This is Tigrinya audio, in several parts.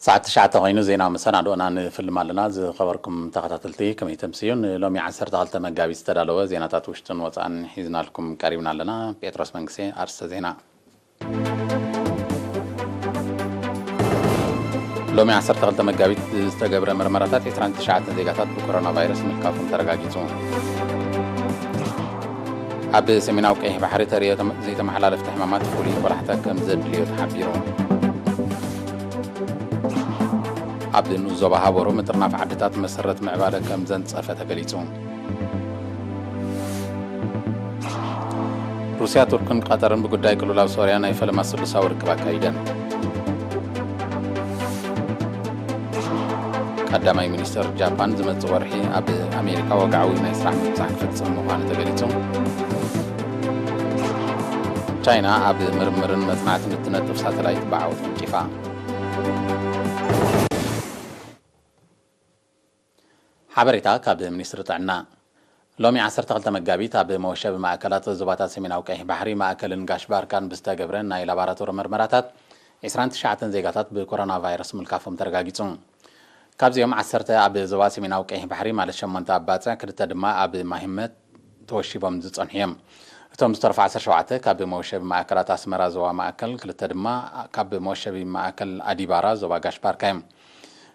ሰዓት ትሽዓተ ኮይኑ ዜና መሰናድኦና ንፍልም ኣለና። ዝኸበርኩም ተኸታተልቲ ከመይ ተምስዩ? ንሎሚ ዓሰርተ ክልተ መጋቢት ዝተዳለወ ዜናታት ውሽጥን ወፃእን ሒዝናልኩም ቀሪብና ኣለና። ጴጥሮስ መንግስቴ። ኣርስተ ዜና። ሎሚ ዓሰርተ ክልተ መጋቢት ዝተገብረ መርመራታት ዕስራን ትሽዓተን ዜጋታት ብኮሮና ቫይረስ ምልካፎም ተረጋጊጹ። ኣብ ሰሜናዊ ቀይሕ ባሕሪ ተርእዮ ተመ-፣ ዘይተመሓላለፍቲ ሕማማት ፍሉይ ቆላሕታ ከም ዘድልዮ ተሓቢሩ። ኣብ ንኡስ ዞባ ሃበሩ ምጥርናፍ ዓድታት መሰረት ምዕባለ ከም ዘንጸፈ ተገሊጹ። ሩስያ፣ ቱርክን ቀጠርን ብጉዳይ ቅልውላው ሶርያ ናይ ፈለማ ስሉሳዊ ርክብ ኣካይደን። ቀዳማይ ሚኒስተር ጃፓን ዝመጽእ ወርሒ ኣብ ኣሜሪካ ወግዓዊ ናይ ስራሕ ምብጻሕ ክፍጽም ምዃኑ ተገሊጹ። ቻይና ኣብ ምርምርን መጽናዕትን እትነጥፍ ሳተላይት ብዓወት ወንጪፋ። ሓበሬታ ካብ ሚኒስትሪ ጥዕና። ሎሚ ዓሰርተ ክልተ መጋቢት ኣብ መወሸቢ ማእከላት ዞባታት ሰሜናዊ ቀይሕ ባሕሪ፣ ማእከልን ጋሽ ባርካን ብዝተገብረ ናይ ላቦራቶሪ መርመራታት ዕስራን ትሽዓተን ዜጋታት ብኮሮና ቫይረስ ምልካፎም ተረጋጊጹ። ካብዚኦም ዓሰርተ ኣብ ዞባ ሰሜናዊ ቀይሕ ባሕሪ፣ ማለት ሸሞንተ ኣብ ባጽዕ፣ ክልተ ድማ ኣብ ማሂመት ተወሺቦም ዝጸንሑ እዮም። እቶም ዝተረፉ ዓሰርተ ሸውዓተ ካብ መወሸቢ ማእከላት ኣስመራ ዞባ ማእከል፣ ክልተ ድማ ካብ መወሸቢ ማእከል ኣዲባራ ዞባ ጋሽ ባርካ እዮም።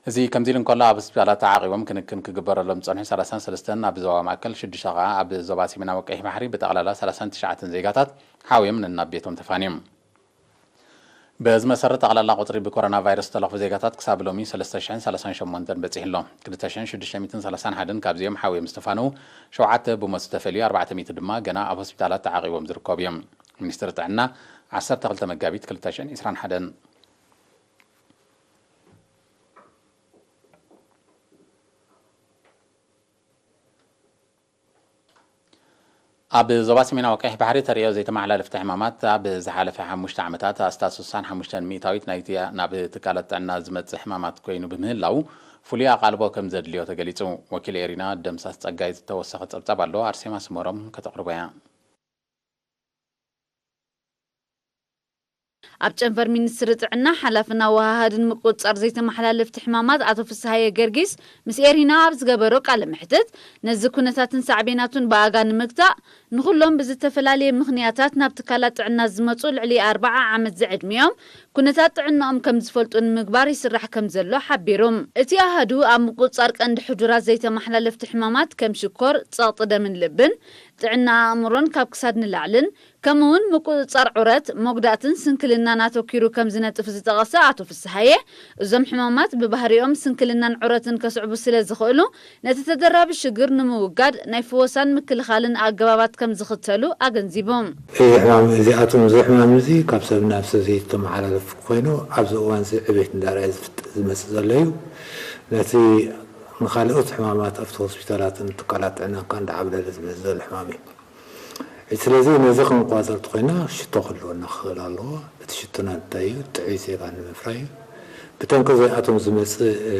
እዚ ከምዚ ኢሉ እንከሎ፣ ኣብ ሆስፒታላት ተዓቂቦም ክንክን ክግበረሎም ዝጸንሑ ሰላሳን ሰለስተን፣ ኣብ ዞባ ማእከል ሽዱሽተ ከኣ ኣብ ዞባ ሰሜናዊ ቀይሕ ባሕሪ ብጠቕላላ ሰላሳን ትሽዓተን ዜጋታት ሓውዮም ነናብ ቤቶም ተፋንዮም። በዚ መሰረት፣ ጠቕላላ ቁጽሪ ብኮሮና ቫይረስ ዝተለኽፉ ዜጋታት ክሳብ ሎሚ ሰለስተ ሽሕን ሰላሳን ሸሞንተን በጺሑ ኣሎ። ክልተ ሽሕን ሽዱሽተ ሚእትን ሰላሳን ሓደን ካብዚኦም ሓውዮም ዝተፋነዉ፣ ሸውዓተ ብሞት ዝተፈልዩ፣ ኣርባዕተ ሚእቲ ድማ ገና ኣብ ሆስፒታላት ተዓቂቦም ዝርከቡ እዮም። ሚኒስትሪ ጥዕና፣ ዓሰርተ ክልተ መጋቢት ክልተ ሽሕን ዕስራን ሓደን። ኣብ ዞባ ሰሜናዊ ቀይሕ ባሕሪ ተርእዮ ዘይተመሓላለፍቲ ሕማማት ኣብ ዝሓለፈ ሓሙሽተ ዓመታት ኣስታት ስሳን ሓሙሽተን ሚእታዊት ናይቲ ናብ ትካላት ጥዕና ዝመጽእ ሕማማት ኮይኑ ብምህላው፣ ፍሉይ ኣቓልቦ ከም ዘድልዮ ተገሊጹ። ወኪል ኤሪና ደምሳስ ጸጋይ ዝተወሰኸ ጸብጻብ ኣሎ፣ ኣርሴማ ስመሮም ከተቕርቦ እያ። ኣብ ጨንፈር ሚኒስትሪ ጥዕና፣ ሓላፍን ኣወሃሃድን ምቁጽጻር ዘይተመሓላለፍቲ ሕማማት ኣቶ ፍስሃየ ገርጊስ ምስ ኤሪና ኣብ ዝገበሮ ቃለ መሕትት፣ ነዚ ኩነታትን ሳዕቤናቱን ብኣጋ ንምግታእ፣ ንኹሎም ብዝተፈላለየ ምኽንያታት ናብ ትካላት ጥዕና ዝመጹ ልዕሊ ኣርብዓ ዓመት ዝዕድሚኦም፣ ኩነታት ጥዕናኦም ከም ዝፈልጡ ንምግባር ይስራሕ ከም ዘሎ ሓቢሩ። እቲ ኣሃዱ ኣብ ምቁጽጻር ቀንዲ ሕዱራት ዘይተመሓላለፍቲ ሕማማት ከም ሽኮር፣ ጸቕጢ ደምን ልብን፣ ጥዕና ኣእምሮን ካብ ክሳድ ንላዕልን፣ ከምኡውን ምቁጽጻር ዑረት፣ መጉዳእትን ስንክልናን ኣተኲሩ ከም ዝነጥፍ ዝጠቐሰ ኣቶ ፍስሃየ፣ እዞም ሕማማት ብባህሪኦም ስንክልናን ዑረትን ከስዕቡ ስለ ዝኽእሉ፣ ነቲ ተደራቢ ሽግር ንምውጋድ ናይ ፍወሳን ምክልኻልን ኣገባባት ከም ዝኽተሉ ኣገንዚቡ። እዚ ሕማም እዚኣቶም፣ እዚ ሕማም እዚ ካብ ሰብ ናብ ሰብ ዘይተመሓላለፍ ኮይኑ፣ ኣብዚ እዋን እዚ ዕቤት እንዳርኣየ ዝፍጥ-፣ ዝመጽእ ዘሎ እዩ። ነቲ ንኻልኦት ሕማማት ኣብቲ ሆስፒታላትን ትካላት ጥዕናን ከኣ እንዳዓብለለ ዝመጽእ ዘሎ ሕማም እዩ። ስለዚ ነዚ ክንቆጻጸር እንተኾይና ሽቶ ክህልወና ክኽእል ኣለዎ። እቲ ሽቶና እንታይ እዩ? ጥዑይ ዜጋ ንምፍራይ እዩ። ብጠንቂ እዚኣቶም ዝመጽእ፣ እ፣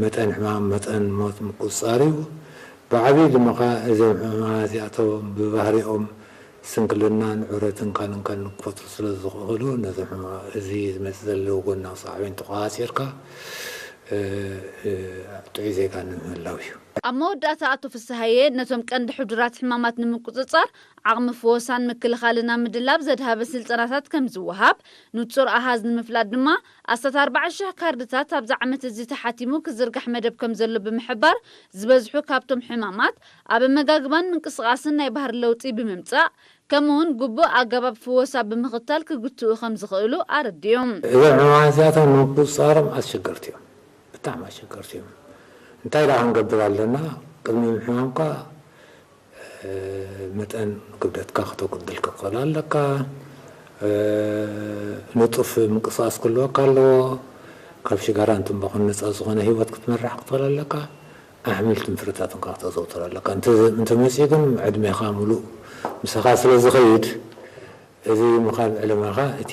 መጠን ሕማም፣ መጠን ሞት ምቁጽጻር እዩ። ብዓብዪ ድማ ኸኣ እዞም ሕማማት እዚኣቶም ብባህሪኦም ስንክልናን ዑረትን ካልእን ካልእን ክፈጥሩ ስለ ዝኽእሉ፣ ነዞም ሕማ-፣ እዚ ዝመጽእ ዘሎ ጎናዊ ሳዕቤን ተቆጻጺርካ፣ እ፣ እ፣ ጥዑይ ዜጋ ንምህላው እዩ። ኣብ መወዳእታ ኣቶ ፍስሃየ፣ ነቶም ቀንዲ ሕዱራት ሕማማት ንምቁጽጻር ዓቕሚ ፍወሳን ምክልኻልን ኣብ ምድላብ ዘድሃበ ስልጠናታት ከም ዝወሃብ፣ ንጹር ኣሃዝ ንምፍላጥ ድማ ኣስታት ኣርባዓ ሽሕ ካርድታት ኣብዚ ዓመት እዚ ተሓቲሙ ክዝርጋሕ መደብ ከም ዘሎ ብምሕባር፣ ዝበዝሑ ካብቶም ሕማማት ኣብ ኣመጋግባን ምንቅስቓስን ናይ ባህሪ ለውጢ ብምምጻእ፣ ከምኡውን ግቡእ ኣገባብ ፍወሳ ብምኽታል ክግትኡ ከም ዝኽእሉ ኣረዲኡ። እዞም ሕማማት እዚኣቶም ንምቁጽጻሮም ኣሸገርቲ እዮም፣ ብጣዕሚ ኣሸገርቲ እዮም። እንታይ ደኣ ክንገብር ኣለና? ቅድሚ ምሕማምካ፣ እ፣ መጠን ክብደትካ ከተጉድል ክትኽእል ኣለካ። እ፣ ንጡፍ ምንቅስቓስ ክህልወካ ኣለዎ። ካብ ሽጋራን ትምባኹን ነጻ ዝኾነ ህይወት ክትመርሕ ክትኽእል ኣለካ። ኣሕምልትን ፍረታትን ከዓ ክተዘውትር ኣለካ። እንተ-፣ እንተመጺኡ ግን ዕድሜኻ ምሉእ ምሳኻ ስለ ዝኸይድ፣ እዚ ምኻድ ዕድመኻ እቲ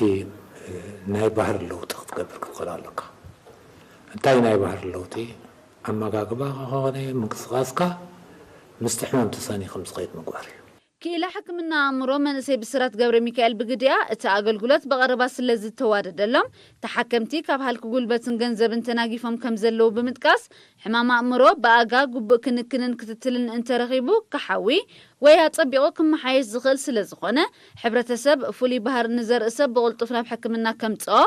ናይ ባህሪ ለውጢ ክትገብር ክትኽእል ኣለካ። እንታይ ናይ ባህሪ ለውጢ? ኣመጋግባኻ ኾነ ምንቅስቓስካ ምስቲ ሕማም ተሳኒ ከም ዝኸይድ ምግባር እዩ። ክኢላ ሕክምና ኣእምሮ መንእሰይ ብስራት ገብረ ሚካኤል ብግዲኣ፣ እቲ ኣገልግሎት ብቐረባ ስለ ዝተዋደደሎም፣ ተሓከምቲ ካብ ሃልኪ ጉልበትን ገንዘብን ተናጊፎም ከም ዘለዉ ብምጥቃስ፣ ሕማም ኣእምሮ ብኣጋ ግቡእ ክንክንን ክትትልን እንተረኺቡ ክሓዊ ወይ ኣጸቢቑ ክመሓየሽ ዝኽእል ስለ ዝኾነ፣ ሕብረተሰብ ፍሉይ ባህሪ ንዘርኢ ሰብ ብቕልጡፍ ናብ ሕክምና ከምጽኦ፣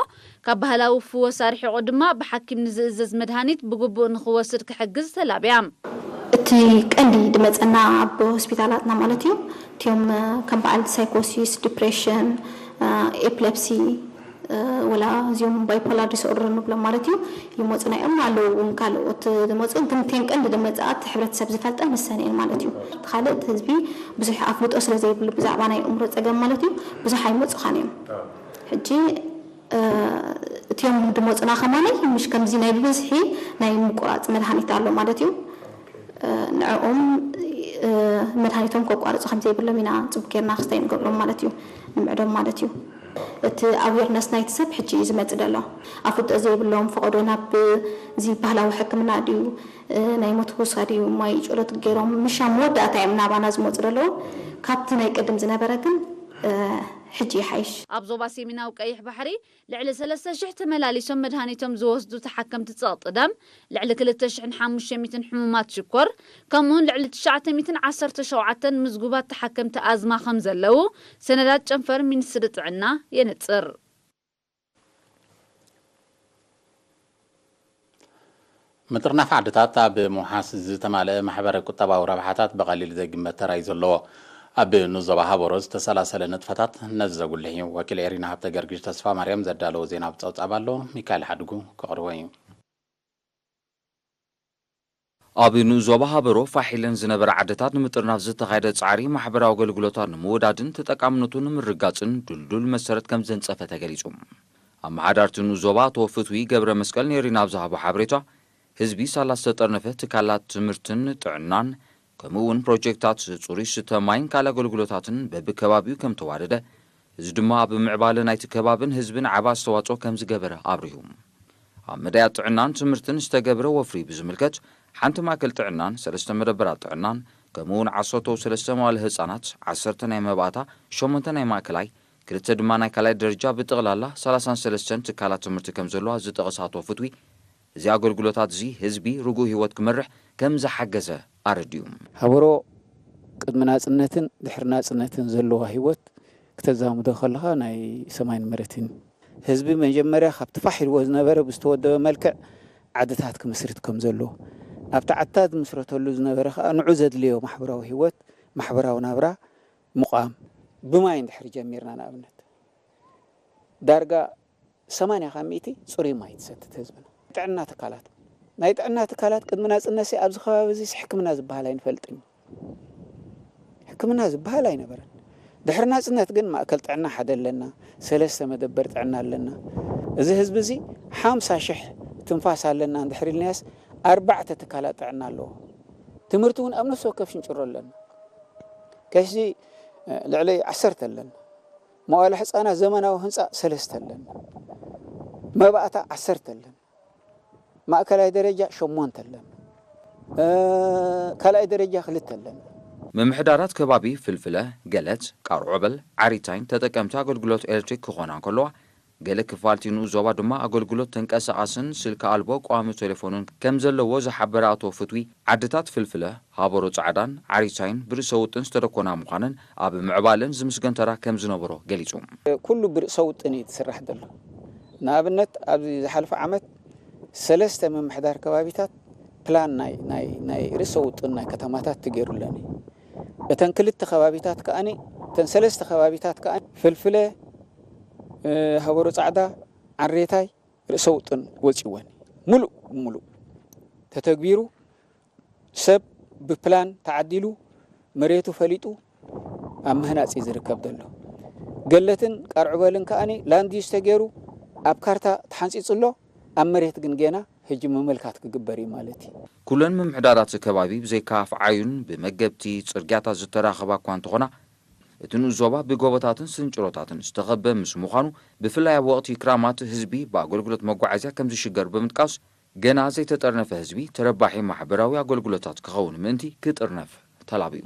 ካብ ባህላዊ ፍወስ ኣርሒቑ ድማ ብሓኪም ንዝእዘዝ መድሃኒት ብግቡእ ንኽወስድ ክሕግዝ ተላብያ። እቲ ቀንዲ ድመጸና ኣብ ሆስፒታላትና ማለት እዩ። እቲኦም ከም በዓል ሳይኮሲስ፣ ዲፕሬሽን፣ ኤፕለፕሲ፣ ወላ እዚኦም ባይፖላር ዲስኦርደር ንብሎም ማለት እዩ። ይመጹና እዮም። ኣለዉ እውን ካልኦት ዝመጹ፣ ግን እተን ቀንዲ ድመጽኣት ሕብረተሰብ ዝፈልጠን ንሰን እየን ማለት እዩ። እቲ ካልእ እቲ ህዝቢ ብዙሕ ኣፍልጦ ስለ ዘይብሉ ብዛዕባ ናይ ኣእምሮ ጸገም ማለት እዩ ብዙሕ ኣይመጹኻን እዮም። ሕጂ እቲኦም ድመጹና ከማነይ ምሽ ከምዚ ናይ ብብዝሒ ናይ ምቁራጽ መድሃኒት ኣሎ ማለት እዩ። ንዕኦም መድሃኒቶም ከቋርጹ ከም ዘይብሎም ኢና ጽቡቅ ጌርና ክስታይ ንገብሮም ማለት እዩ፣ ንምዕዶም ማለት እዩ። እቲ ኣዌርነስ ናይቲ ሰብ ሕጂ እዩ ዝመጽእ ዘሎ። ኣፍልጦ ዘይብሎም ፈቐዶ ናብ እዚ ባህላዊ ሕክምና ድዩ፣ ናይ ሞት ኹሳ ድዩ፣ ማይ ጨሎት ገይሮም ምሻ መወዳእታ እዮም ናባና ዝመጹ ዘለዉ። ካብቲ ናይ ቅድም ዝነበረ ግን ሕጂ ይሓይሽ። ኣብ ዞባ ሰሜናዊ ቀይሕ ባሕሪ ልዕሊ ሰለስተ ሽሕ ተመላሊሶም መድሃኒቶም ዝወስዱ ተሓከምቲ ጸቕጢ ደም፣ ልዕሊ ክልተ ሽሕን ሓሙሽተ ሚእትን ሕሙማት ሽኮር፣ ከምኡውን ልዕሊ ትሽዓተ ሚእትን ዓሰርተ ሸውዓተን ምዝጉባት ተሓከምቲ ኣዝማ ከም ዘለዉ ሰነዳት ጨንፈር ሚኒስትሪ ጥዕና የነጽር። ምጥርናፍ ዓድታት ኣብ ምውሓስ ዝተማልአ ማሕበረ ቁጠባዊ ረብሓታት ብቐሊል ዘይግመት ተራ እዩ ዘለዎ። ኣብ ንኡስ ዞባ ሃበሮ ዝተሰላሰለ ንጥፈታት ነዚ ዘጉልሕ እዩ። ወኪል ኤሪና ሃብተ ገርግሽ ተስፋ ማርያም ዘዳለዎ ዜና ኣብ ጸብጻብ ኣሎ። ሚካኤል ሓድጉ ከቕርቦ እዩ። ኣብ ንኡስ ዞባ ሃበሮ ፋሕ ኢለን ዝነበራ ዓድታት ንምጥርናፍ ዝተኻየደ ጻዕሪ ማሕበራዊ ኣገልግሎታት ንምውዳድን ተጠቃምነቱ ንምርጋጽን ድልዱል መሰረት ከም ዘንጸፈ ተገሊጹ። ኣመሓዳርቲ ንኡስ ዞባ ኣቶ ፍትዊ ገብረ መስቀል ኔሪና ኣብ ዝሃቦ ሓበሬታ፣ ህዝቢ ሳላ ዝተጠርነፈ ትካላት ትምህርትን ጥዕናን ከምኡ እውን ፕሮጀክታት ጽሩይ ስተ ማይን ካልእ ኣገልግሎታትን በብከባቢኡ ከም ተዋደደ፣ እዚ ድማ ኣብ ምዕባለ ናይቲ ከባብን ህዝብን ዓቢ ኣስተዋጽኦ ከም ዝገበረ ኣብሪሁ። ኣብ መዳያት ጥዕናን ትምህርትን ዝተገብረ ወፍሪ ብዝምልከት፣ ሓንቲ ማእከል ጥዕናን ሰለስተ መደበራት ጥዕናን ከምኡ እውን ዓሰርተው ሰለስተ መዋለ ህጻናት፣ ዓሰርተ ናይ መባእታ፣ ሸሞንተ ናይ ማእከላይ፣ ክልተ ድማ ናይ ካልኣይ ደረጃ ብጠቕላላ ሰላሳን ሰለስተን ትካላት ትምህርቲ ከም ዘለዋ ዝጠቐሰ ኣቶ ፍትዊ፣ እዚ ኣገልግሎታት እዚ ህዝቢ ርጉእ ህይወት ክመርሕ ከም ዝሓገዘ ኣረዲኡ። ሃበሮ ቅድሚ ናጽነትን ድሕሪ ናጽነትን ዘለዋ ህይወት ክተዛምዶ ከለኻ ናይ ሰማይን መሬትን። ህዝቢ መጀመርያ ካብቲ ፋሕ ኢልዎ ዝነበረ ብዝተወደበ መልክዕ ዓድታት ክምስርት ከም ዘለዎ፣ ኣብቲ ዓድታት ዝምስረተሉ ዝነበረ ከኣ ንዑ ዘድልዮ ማሕበራዊ ህይወት፣ ማሕበራዊ ናብራ ምቋም፣ ብማይ እንድሕር ጀሚርና ንኣብነት ዳርጋ ሰማንያ ካብ ሚእቲ ጽሩይ ማይ ትሰትት ህዝብና። ጥዕና ትካላት፣ ናይ ጥዕና ትካላት ቅድሚ ናጽነትሲ ኣብዚ ከባቢ እዚ ሕክምና ዝበሃል ኣይንፈልጥን እዩ። ሕክምና ዝበሃል ኣይነበረን። ድሕሪ ናጽነት ግን ማእከል ጥዕና ሓደ ኣለና፣ ሰለስተ መደበር ጥዕና ኣለና። እዚ ህዝቢ እዚ ሓምሳ ሽሕ ትንፋስ ኣለና እንድሕር ኢልናያስ ኣርባዕተ ትካላት ጥዕና ኣለዎ። ትምህርቲ እውን ኣብ ነፍሲ ወከፍ ሽንጭሮ ኣለና። ከዚ ልዕሊ ዓሰርተ ኣለና። መዋለ ሕጻናት ዘመናዊ ህንጻ ሰለስተ ኣለና። መባእታ ዓሰርተ ኣለና። ማእከላይ ደረጃ ሸሞንተ ኣለና። ካልኣይ ደረጃ ክልተ ኣለና። ምምሕዳራት ከባቢ ፍልፍለ፣ ገለት፣ ቃርዖበል፣ ዓሪታይን ተጠቀምቲ ኣገልግሎት ኤሌክትሪክ ክኾና እንከለዋ፣ ገለ ክፋልቲ ንኡስ ዞባ ድማ ኣገልግሎት ተንቀሳቓስን ስልኪ ኣልቦ ቀዋሚ ቴሌፎንን ከም ዘለዎ ዝሓበረ ኣቶ ፍትዊ፣ ዓድታት ፍልፍለ፣ ሃበሮ ጻዕዳን ዓሪታይን ብርእሰ ውጥን ዝተደኮና ምዃነን ኣብ ምዕባለን ዝምስገን ተራ ከም ዝነበሮ ገሊጹ። ኩሉ ብርእሰ ውጥን እዩ ዝስራሕ ዘሎ። ንኣብነት ኣብዚ ዝሓለፈ ዓመት ሰለስተ ምምሕዳር ከባቢታት ፕላን ናይ ናይ ናይ ርእሰ ውጥን ናይ ከተማታት ተገይሩለን እዩ። እተን ክልተ ከባቢታት ከኣኒ እተን ሰለስተ ከባቢታት ከኣ ፍልፍለ፣ ሃበሮ ጻዕዳ፣ ዓሬታይ ርእሰ ውጥን ወጺወን ሙሉእ ሙሉእ ተተግቢሩ ሰብ ብፕላን ተዓዲሉ መሬቱ ፈሊጡ ኣብ ምህናጽ እዩ ዝርከብ ዘሎ። ገለትን ቃርዕበልን ከኣኒ ላንድ ዩዝ ተገይሩ ኣብ ካርታ ተሓንጺጹ ኣሎ። ኣብ መሬት ግን ጌና ሕጂ ምምልካት ክግበር እዩ ማለት እዩ። ኩለን ምምሕዳራት ከባቢ ብዘይካ ኣፍዓዩን ብመገብቲ ጽርግያታት ዝተራኸባ እኳ እንተኾና፣ እቲ ንኡስ ዞባ ብጎቦታትን ስንጭሮታትን ዝተኸበ ምስ ምዃኑ፣ ብፍላይ ኣብ ወቕቲ ክራማት ህዝቢ ብኣገልግሎት መጓዓዝያ ከም ዝሽገር ብምጥቃስ፣ ገና ዘይተጠርነፈ ህዝቢ ተረባሒ ማሕበራዊ ኣገልግሎታት ክኸውን ምእንቲ ክጥርነፍ ተላቢዩ።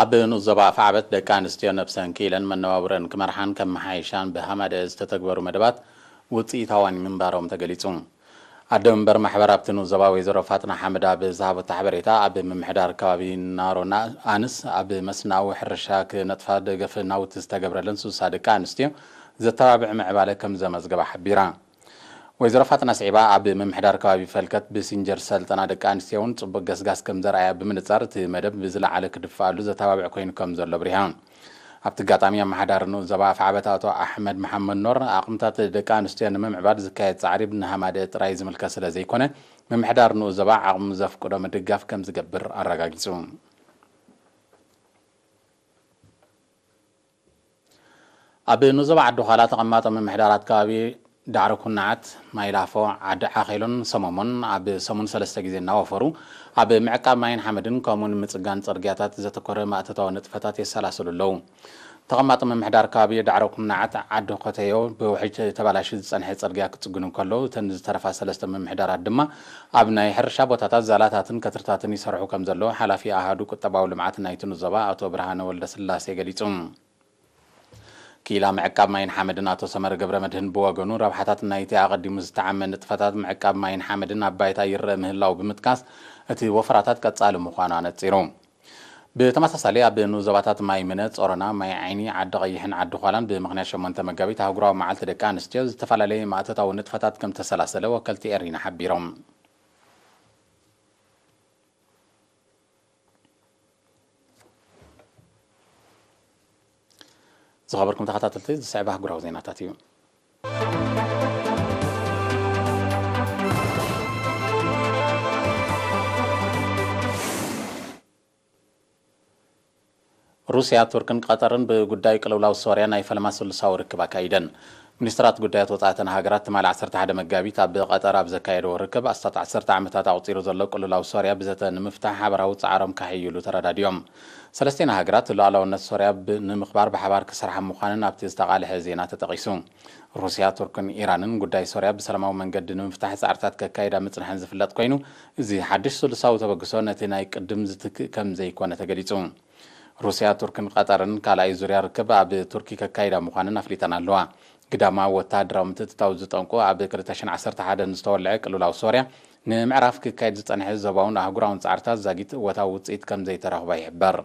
ኣብ ንኡስ ዞባ ኣፍዓበት ደቂ ኣንስትዮ ነብሰን ክኢለን መነባብረን ክመርሓን ከመሓይሻን ብሃማደኤ ዝተተግበሩ መደባት ውፅኢታውያን ምንባሮም ተገሊፁ። ኣደ መንበር ማሕበር ኣብቲ ንኡስ ዞባ ወይዘሮ ፋጥና ሓመድ ኣብ ዝሃበቶ ሓበሬታ፣ ኣብ ምምሕዳር ከባቢ ናሮና ኣንስ ኣብ መስናዊ ሕርሻ ክነጥፋ ደገፍ ናውቲ ዝተገብረለን ስሳ ደቂ ኣንስትዮ ዘተባብዕ ምዕባለ ከም ዘመዝገባ ሓቢራ። ወይዘሮ ፋጥና ስዒባ፣ ኣብ ምምሕዳር ከባቢ ፈልከት ብሲንጀር ሰልጠና ደቂ ኣንስትዮ እውን ጽቡቕ ገስጋስ ከም ዘርኣያ ብምንጻር፣ እቲ መደብ ብዝለዓለ ክድፍኣሉ ዘተባብዕ ኮይኑ ከም ዘሎ ኣብሪሃ። ኣብቲ ኣጋጣሚ፣ ኣመሓዳሪ ንኡስ ዞባ ኣፍዓበት ኣቶ ኣሕመድ መሓመድ ኖር፣ ዓቕምታት ደቂ ኣንስትዮ ንምምዕባል ዝካየድ ጻዕሪ ንሃማደኤ ጥራይ ዝምልከት ስለ ዘይኮነ፣ ምምሕዳር ንኡስ ዞባ ዓቕሙ ዘፍቅዶ ምድጋፍ ከም ዝገብር ኣረጋጊጹ። ኣብ ንኡስ ዞባ ዓዲ ዃላ ተቐማጦ ምምሕዳራት ከባቢ ዳዕሮ ኩናዓት፣ ማይላፎ፣ ዓዲ ዓኼሎን ሰመሞን ኣብ ሰሙን ሰለስተ ግዜ እናወፈሩ ኣብ ምዕቃብ ማይን ሓመድን ከምኡውን ምጽጋን ጽርግያታት ዘተኮረ ማእቶታዊ ንጥፈታት የሰላስሉ ኣለዉ። ተቐማጦ ምምሕዳር ከባቢ ዳዕሮ ኩናዓት ዓዲ ኮተዮ ብውሕጅ ተባላሹ ዝጸንሐ ጽርግያ ክጽግኑ እንከለዉ፣ እተን ዝተረፋ ሰለስተ ምምሕዳራት ድማ ኣብ ናይ ሕርሻ ቦታታት ዛላታትን ከትርታትን ይሰርሑ ከም ዘለዉ ሓላፊ ኣሃዱ ቁጠባዊ ልምዓት ናይቲ ንኡስ ዞባ ኣቶ ብርሃነ ወልደስላሴ ገሊጹ። ክኢላ ምዕቃብ ማይን ሓመድን ኣቶ ሰመረ ገብረ መድህን ብወገኑ፣ ረብሓታት ናይቲ ኣቐዲሙ ዝተዓመ ንጥፈታት ምዕቃብ ማይን ሓመድን ኣብ ባይታ ይረአ ምህላው ብምጥቃስ፣ እቲ ወፈራታት ቀጻሊ ምዃኑ ኣነጺሩ። ብተመሳሳሊ፣ ኣብ ንኡስ ዞባታት ማይ ምነ፣ ጾሮና፣ ማይ ዓይኒ፣ ዓዲ ቀይሕን ዓዲ ዃላን ብምኽንያት ሸሞንተ መጋቢት ኣህጉራዊ መዓልቲ ደቂ ኣንስትዮ ዝተፈላለየ ማእቶታዊ ንጥፈታት ከም ተሰላሰለ ወከልቲ ኤሪና ሓቢሮም። ዝኸበርኩም ተኸታተልቲ፣ ዝስዕብ ኣህጉራዊ ዜናታት እዩ። ሩስያ፣ ቱርክን ቀጠርን ብጉዳይ ቅልውላው ሶርያ ናይ ፈለማ ስሉሳዊ ርክብ ኣካይደን። ሚኒስትራት ጉዳያት ወጻኢ እተን ሃገራት ትማሊ ዓሰርተ ሓደ መጋቢት ኣብ ቀጠር ኣብ ዘካየድዎ ርክብ፣ ኣስታት ዓሰርተ ዓመታት ኣቑጺሩ ዘሎ ቅልውላው ሶርያ ብዘተ ንምፍታሕ ሓበራዊ ጻዕሮም ከሕይሉ ተረዳዲኦም። ሰለስቲኤን ሃገራት ሉዓላውነት ሶርያ ብ-፣ ንምኽባር ብሓባር ክሰርሓ ምዃነን ኣብቲ ዝተቓልሐ ዜና ተጠቒሱ። ሩስያ፣ ቱርክን ኢራንን ጉዳይ ሶርያ ብሰላማዊ መንገዲ ንምፍታሕ ጻዕርታት ከካይዳ ምጽንሐን ዝፍለጥ ኮይኑ፣ እዚ ሓድሽ ስሉሳዊ ተበግሶ ነቲ ናይ ቅድም ዝትክእ ከም ዘይኮነ ተገሊጹ። ሩስያ፣ ቱርክን ቀጠርን ካልኣይ ዙርያ ርክብ ኣብ ቱርኪ ከካይዳ ምዃነን ኣፍሊጠን ኣለዋ። ግዳማ ወተሃደራዊ ምትእትታው ዝጠንቁ ኣብ ክልተ ሽሕን ዓሰርተ ሓደን ዝተወልዐ ቅልውላው ሶርያ፣ ንምዕራፍ ክካየድ ዝጸንሐ ዞባውን ኣህጉራውን ጻዕርታት ዛጊት እወታዊ ውጽኢት ከም ዘይተረኽቦ ይሕበር።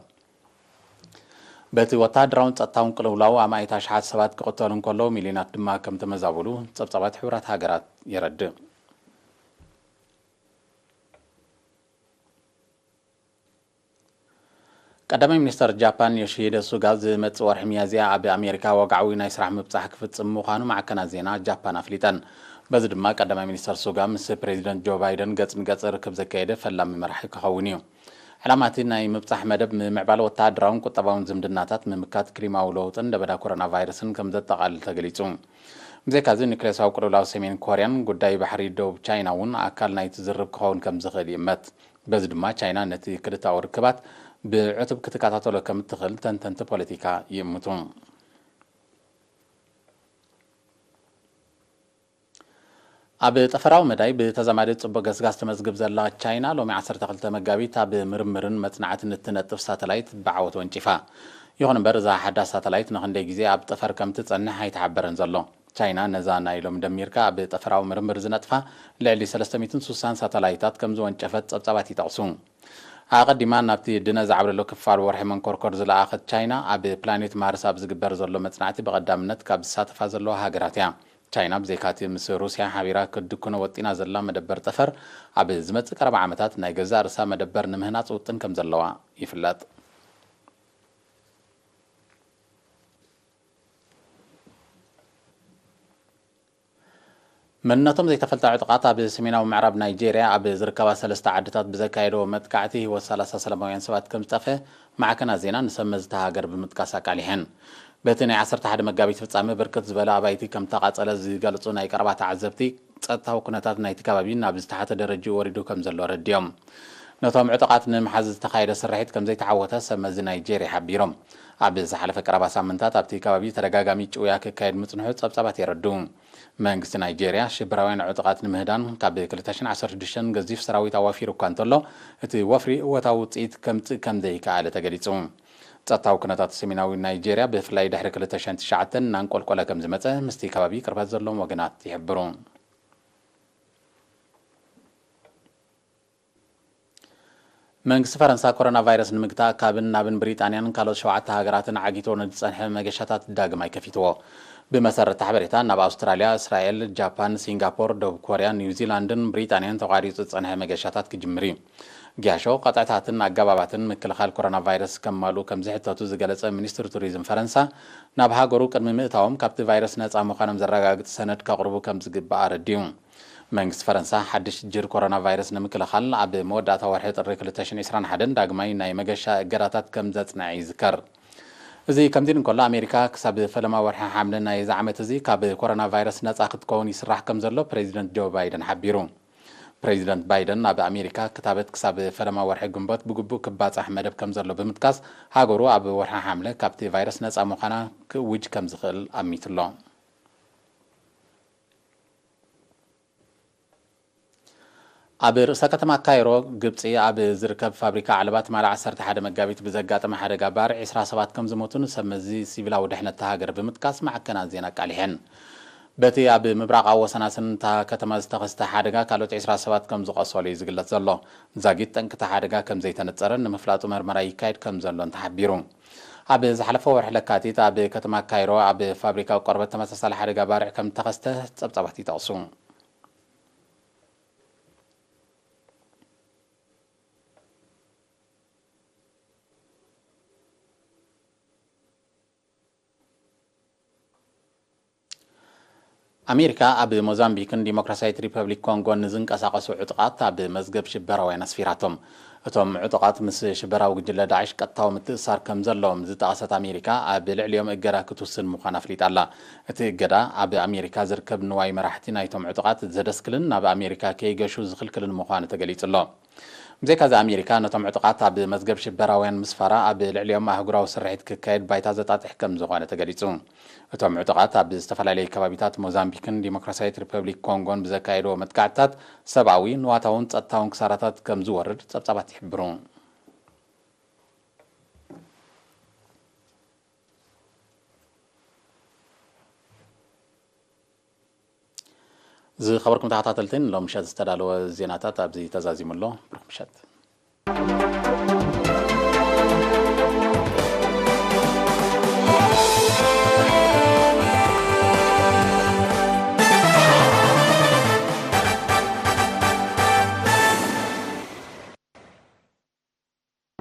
በቲ ወተሃደራውን ጸጥታውን ቅልውላው ኣማኢት ኣሽሓት ሰባት ክቕተሉ እንከለዉ፣ ሚልዮናት ድማ ከም ተመዛበሉ ጸብጻባት ሕቡራት ሃገራት የረድእ። ቀዳማይ ሚኒስተር ጃፓን ዮሺሂደ ሱጋ ዝመጽእ ወርሒ ሚያዝያ ኣብ ኣሜሪካ ወግዓዊ ናይ ስራሕ ምብጻሕ ክፍጽም ምዃኑ ማዕከናት ዜና ጃፓን ኣፍሊጠን። በዚ ድማ ቀዳማይ ሚኒስተር ሱጋ ምስ ፕሬዚደንት ጆ ባይደን ገጽ ንገጽ ርክብ ዘካየደ ፈላሚ መራሒ ክኸውን እዩ። ዕላማ እቲ ናይ ምብጻሕ መደብ፣ ምምዕባል ወተሃደራውን ቁጠባውን ዝምድናታት፣ ምምካት ክሊማዊ ለውጥን ለበዳ ኮሮና ቫይረስን ከም ዘጠቓልል ተገሊጹ። ብዘይካዚ፣ ኒውክሌሳዊ ቅልውላው ሰሜን ኮርያን ጉዳይ ባሕሪ ደቡብ ቻይና እውን ኣካል ናይቲ ዝርርብ ክኸውን ከም ዝኽእል ይእመት። በዚ ድማ፣ ቻይና ነቲ ክልተኣዊ ርክባት ብዕቱብ ክትከታተሎ ከም እትኽእል ተንተንቲ ፖለቲካ ይእምቱ። ኣብ ጠፈራዊ መዳይ ብተዛማዲ ጽቡቕ ገስጋስ ትመዝግብ ዘላ ቻይና፣ ሎሚ ዓሰርተ ክልተ መጋቢት ኣብ ምርምርን መጽናዕትን እትነጥፍ ሳተላይት ብዓወት ወንጪፋ። ይኹን እምበር፣ እዛ ሓዳስ ሳተላይት ንኽንደይ ግዜ ኣብ ጠፈር ከም ትጸንሕ ኣይተሓበረን ዘሎ። ቻይና፣ ነዛ ናይ ሎሚ ደሚርካ ኣብ ጠፈራዊ ምርምር ዝነጥፋ ልዕሊ ሰለስተ ሚእትን ስሳን ሳተላይታት ከም ዝወንጨፈት ጸብጻባት ይጠቕሱ። ኣቐዲማ፣ ናብቲ ድነ ዝዓብለሎ ክፋል ወርሒ መንኮርኮር ዝለኣኸት ቻይና፣ ኣብ ፕላኔት ማርስ ኣብ ዝግበር ዘሎ መጽናዕቲ ብቐዳምነት ካብ ዝሳተፋ ዘለዋ ሃገራት እያ። ቻይና፣ ብዘይካቲ ምስ ሩስያ ሓቢራ ክትድክኖ ወጢና ዘላ መደበር ጠፈር፣ ኣብ ዝመጽእ ቀረባ ዓመታት ናይ ገዛእ ርእሳ መደበር ንምህናጽ ውጥን ከም ዘለዋ ይፍለጥ። መንነቶም ዘይተፈልጠ ዕጡቓት ኣብ ሰሜናዊ ምዕራብ ናይጄርያ ኣብ ዝርከባ ሰለስተ ዓድታት ብዘካየድዎ መጥቃዕቲ፣ ህይወት ሰላሳ ሰላማውያን ሰባት ከም ዝጠፍአ ማዕከናት ዜና ንሰብ መዚ እታ ሃገር ብምጥቃስ ኣቃሊሐን። በቲ ናይ ዓሰርተ ሓደ መጋቢት ፍጻመ፣ ብርክት ዝበለ ኣባይቲ ከም ተቓጸለ ዝገልጹ ናይ ቀረባ ተዓዘብቲ፣ ጸጥታዊ ኩነታት ናይቲ ከባቢ ናብ ዝተሓተ ደረጃኡ ወሪዱ ከም ዘሎ ኣረዲኦም። ነቶም ዕጡቓት ንምሓዝ ዝተኻየደ ስርሒት ከም ዘይተዓወተ ሰብ መዚ ናይጄርያ ሓቢሮም። ኣብ ዝሓለፈ ቀረባ ሳምንታት፣ ኣብቲ ከባቢ ተደጋጋሚ ጭውያ ክካየድ ምጽንሑ ጸብጻባት የረድኡ። መንግስቲ ናይጄርያ፣ ሽበራውያን ዕጡቓት ንምህዳን ካብ ክልተ ሽሕን ዓሰርተ ሽዱሽተን ገዚፍ ሰራዊት ኣዋፊሩ እኳ እንተሎ፣ እቲ ወፍሪ እወታዊ ውጽኢት ከምጽእ ከም ዘይከኣለ ተገሊጹ። ጸጥታዊ ኩነታት ሰሜናዊ ናይጄርያ ብፍላይ ድሕሪ ክልተ ሽሕን ትሽዓተን እናንቆልቆለ ከም ዝመጸ ምስቲ ከባቢ ቅርበት ዘለዎም ወገናት ይሕብሩ። መንግስቲ ፈረንሳ ኮሮና ቫይረስ ንምግታእ ካብን ናብን ብሪጣንያን ካልኦት ሸውዓተ ሃገራትን ዓጊቶ ንዝጸንሐ መገሻታት ዳግማይ ከፊትዎ። ብመሰረት ሓበሬታ ናብ ኣውስትራልያ፣ እስራኤል፣ ጃፓን፣ ሲንጋፖር፣ ደቡብ ኮርያ፣ ኒውዚላንድን ብሪጣንያን ተቋሪጹ ዝጸንሐ መገሻታት ክጅምር እዩ። ጊያሾ ቀጥዕታትን ኣገባባትን ምክልኻል ኮሮና ቫይረስ ከማልኡ ከም ዝሕተቱ ዝገለጸ ሚኒስትሪ ቱሪዝም ፈረንሳ፣ ናብ ሃገሩ ቅድሚ ምእታዎም ካብቲ ቫይረስ ነጻ ምዃኖም ዘረጋግጽ ሰነድ ከቕርቡ ከም ዝግባእ ኣረዲኡ። መንግስቲ ፈረንሳ ሓድሽ ጅር ኮሮና ቫይረስ ንምክልኻል ኣብ መወዳእታ ወርሒ ጥሪ ክልተ ሽሕን ዕስራን ሓደን ዳግማይ ናይ መገሻ እገዳታት ከም ዘጽንዐ ይዝከር። እዚ ከምዚ እንከሎ ኣሜሪካ ክሳብ ፈለማ ወርሒ ሓምለ ናይ እዚ ዓመት እዚ ካብ ኮሮና ቫይረስ ነጻ ክትከውን ይስራሕ ከም ዘሎ ፕሬዚደንት ጆ ባይደን ሓቢሩ። ፕሬዚደንት ባይደን ኣብ ኣሜሪካ ክታበት ክሳብ ፈለማ ወርሒ ግንቦት ብግቡእ ክባጻሕ መደብ ከም ዘሎ ብምጥቃስ ሃገሩ ኣብ ወርሒ ሓምለ ካብቲ ቫይረስ ነጻ ምዃና ክእውጅ ከም ዝኽእል ኣሚቱሎ። ኣብ ርእሰ ከተማ ካይሮ ግብጺ ኣብ ዝርከብ ፋብሪካ ዓለባ ትማሊ ዓሰርተ ሓደ መጋቢት ብዘጋጠመ ሓደጋ ባርዕ ዕስራ ሰባት ከም ዝሞቱን ሰብ መዚ ሲቪላዊ ድሕነት እታ ሃገር ብምጥቃስ ማዕከናት ዜና ኣቃሊሐን። በቲ ኣብ ምብራቓዊ ወሰናስን እታ ከተማ ዝተኸስተ ሓደጋ ካልኦት ዕስራ ሰባት ከም ዝቖሰሉ እዩ ዝግለጽ ዘሎ። ዛጊት ጠንቂ እቲ ሓደጋ ከም ዘይተነጸረን ንምፍላጡ መርመራ ይካየድ ከም ዘሎን ተሓቢሩ። ኣብ ዝሓለፈ ወርሒ ለካቲት ኣብ ከተማ ካይሮ ኣብ ፋብሪካ ቆርበት ተመሳሳሊ ሓደጋ ባርዕ ከም ዝተኸስተ ጸብጻባት ይጠቕሱ። ኣሜሪካ ኣብ ሞዛምቢክን ዲሞክራሲያዊት ሪፐብሊክ ኮንጎን ንዝንቀሳቐሱ ዕጡቓት ኣብ መዝገብ ሽበራውያን ኣስፊራቶም። እቶም ዕጡቓት ምስ ሽበራዊ ጉጅለ ዳዕሽ ቀጥታዊ ምትእስሳር ከም ዘለዎም ዝጠቐሰት ኣሜሪካ፣ ኣብ ልዕሊኦም እገዳ ክትውስን ምዃና ኣፍሊጣ ኣላ። እቲ እገዳ ኣብ ኣሜሪካ ዝርከብ ንዋይ መራሕቲ ናይቶም ዕጡቓት ዘደስክልን ናብ ኣሜሪካ ከይገሹ ዝኽልክልን ምዃኑ ተገሊጹ ኣሎ። ብዘይካዚ ኣሜሪካ ነቶም ዕጡቓት ኣብ መዝገብ ሽበራውያን ምስፋራ ኣብ ልዕሊኦም ኣህጉራዊ ስርሒት ክካየድ ባይታ ዘጣጥሕ ከም ዝኾነ ተገሊጹ። እቶም ዕጡቓት ኣብ ዝተፈላለዩ ከባቢታት ሞዛምቢክን ዲሞክራሲያዊት ሪፐብሊክ ኮንጎን ብዘካየድዎ መጥቃዕትታት ሰብኣዊ፣ ንዋታውን ጸጥታውን ክሳራታት ከም ዝወርድ ጸብጻባት ይሕብሩ። ዝኸበርኩም ተኸታተልቲ፣ ንሎም ምሸት ዝተዳለወ ዜናታት ኣብዚ ተዛዚሙ ኣሎ። ብሩኽ ምሸት።